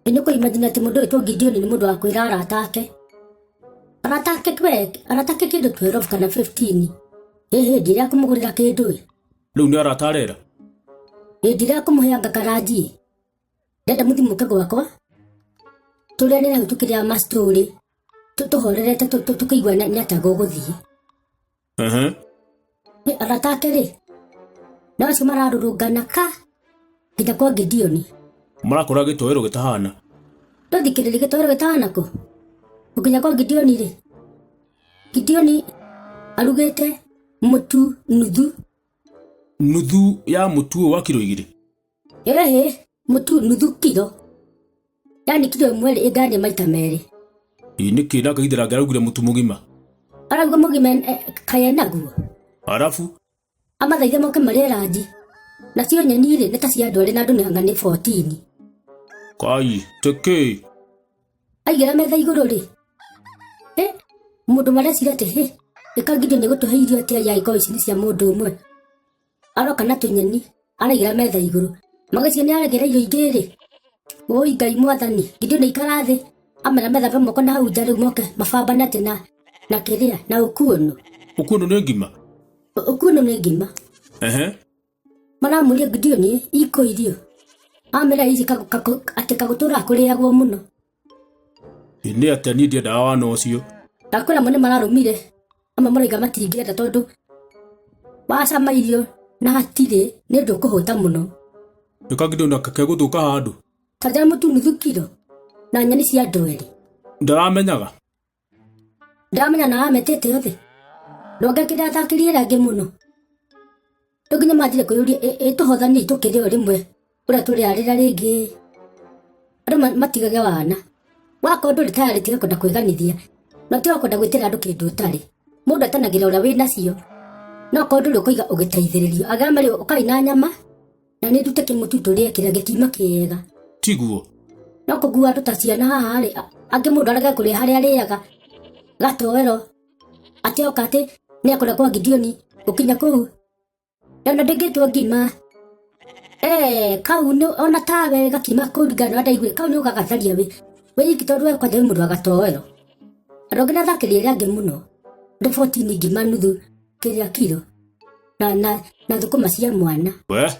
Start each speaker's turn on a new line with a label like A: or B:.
A: Nĩ kũimagine atĩ mũndũ wĩtwo Gideon nĩ mũndũ wa kwĩra arata ake. Arata ake we, arata ake kĩndũ 12 kana 15. Ĩ hĩndĩ ĩrĩa akũmũgũrĩra kĩndũ ĩ.
B: Rĩu nĩ arata arera.
A: Hĩndĩ ĩrĩa akũmũheanga karanji ĩ. Ndenda mũthiĩ mũke gwakwa. Tũrĩanĩre hau tũkĩrĩa mastori. Tũhorerete tũkĩigua nĩ atĩa gũgũthiĩ.
B: Ehe.
A: Nĩ arata ake rĩ na acio mararũrũngana ka nginya kwa Gideoni.
B: Marakora gĩtoero gĩtahana.
A: Tũthikĩrĩrie gĩtoero gĩtahana kũ gũkinya kwa Gideoni rĩ, Gideoni arugĩte mũtu nuthu.
B: Nuthu ya mũtu ũyũ wa kiro 2?
A: Ĩhĩ, mũtu nuthu kiro, yani kiro 1 rĩ ĩnganie maita merĩ.
B: Ĩ nĩkĩ nake githĩ araugire mũtu mũgima?
A: Arauga mũgima kaĩ enaguo.
B: Arabu?
A: Amathaithe moke marĩe ranji. Nacio nyeni rĩ nĩ ta cia andũ erĩ na andũ nĩ anga nĩ 14.
B: Kai, tĩkĩ?
A: Aigĩra metha igũrũ rĩ, hĩ, mũndũ mareciria atĩ hĩ, ĩka Gideon nĩ gũtũhe irio atĩa ya ikorwo ici nĩ cia mũndũ ũmwe. Aroka na tũnyeni araigĩra metha igũrũ magĩciria nĩ aragĩra irio ingĩ rĩ, woi Ngai mwathani, Gideon aikara thĩ amera methambe moko na hau nja rĩu moke mabambane atĩ na na kĩrĩa na ũkuũnũ.
B: Ũkuũnũ nĩ ngima?
A: Ũkuũnũ nĩ ngima.
B: Ehe.
A: Maramũria Gideon ikũ irio amera ici atĩ kagũtũra kũrĩagwo mũno.
B: Ĩ nĩ atĩa niĩ ndiendaga wana ũcio.
A: Ndakwĩra amwe nĩ mararũmire, amwe marauga matingĩenda tondũ wacama irio na hatirĩ nĩ ũndũ ũkũhũta mũno.
B: Nĩ kangĩ ndona kegũthũka handũ.
A: Ta njĩra mũtu nuthu kiro na nyeni cia andũ erĩ.
B: Ndaramenyaga.
A: Ndamenya na ametĩte othe. Ndongekire athakĩrie ĩrĩa angĩ mũno. Rĩu nginya manjire kwĩyũria ĩ tũhothanei tũkĩrĩ o rĩmwe ũrĩa tũrĩarĩra rĩngĩ. Andũ matigage wana. Wakorwo ndũrĩ tayarĩ tiga kwenda kwĩganithia. Na tiga kwenda gwĩtĩra andũ kĩndũ ũtarĩ. Mũndũ atanagĩra ũrĩa wĩnacio. No okorwo ndũrĩ ũkoiga ũgĩteithĩrĩrio. Angĩaga marĩ ũkai na nyama na nĩ ndute kĩmũtu tũrĩe kĩrĩa gĩkiuma kĩega.
B: Tiguo.
A: No kũgua andũ ta ciana haha rĩ, angĩ mũndũ arege kũrĩa harĩa arĩaga gatoero atĩ oka atĩ nĩ akũrĩa kwa Gideoni gũkinya kũu ona ndĩngĩtwo ngima. Kau nĩ ona tawe gakima kũringana na ndaigua kau nĩ ũgagatharia wĩ wiki tondũ we kwanja wĩ mũndũ wa gatoero. Andũ angĩ nathakĩria arĩa angĩ mũno ndĩ 14 ngima nuthu kĩrĩa kiro na na na thũkũma cia mwana.
B: We.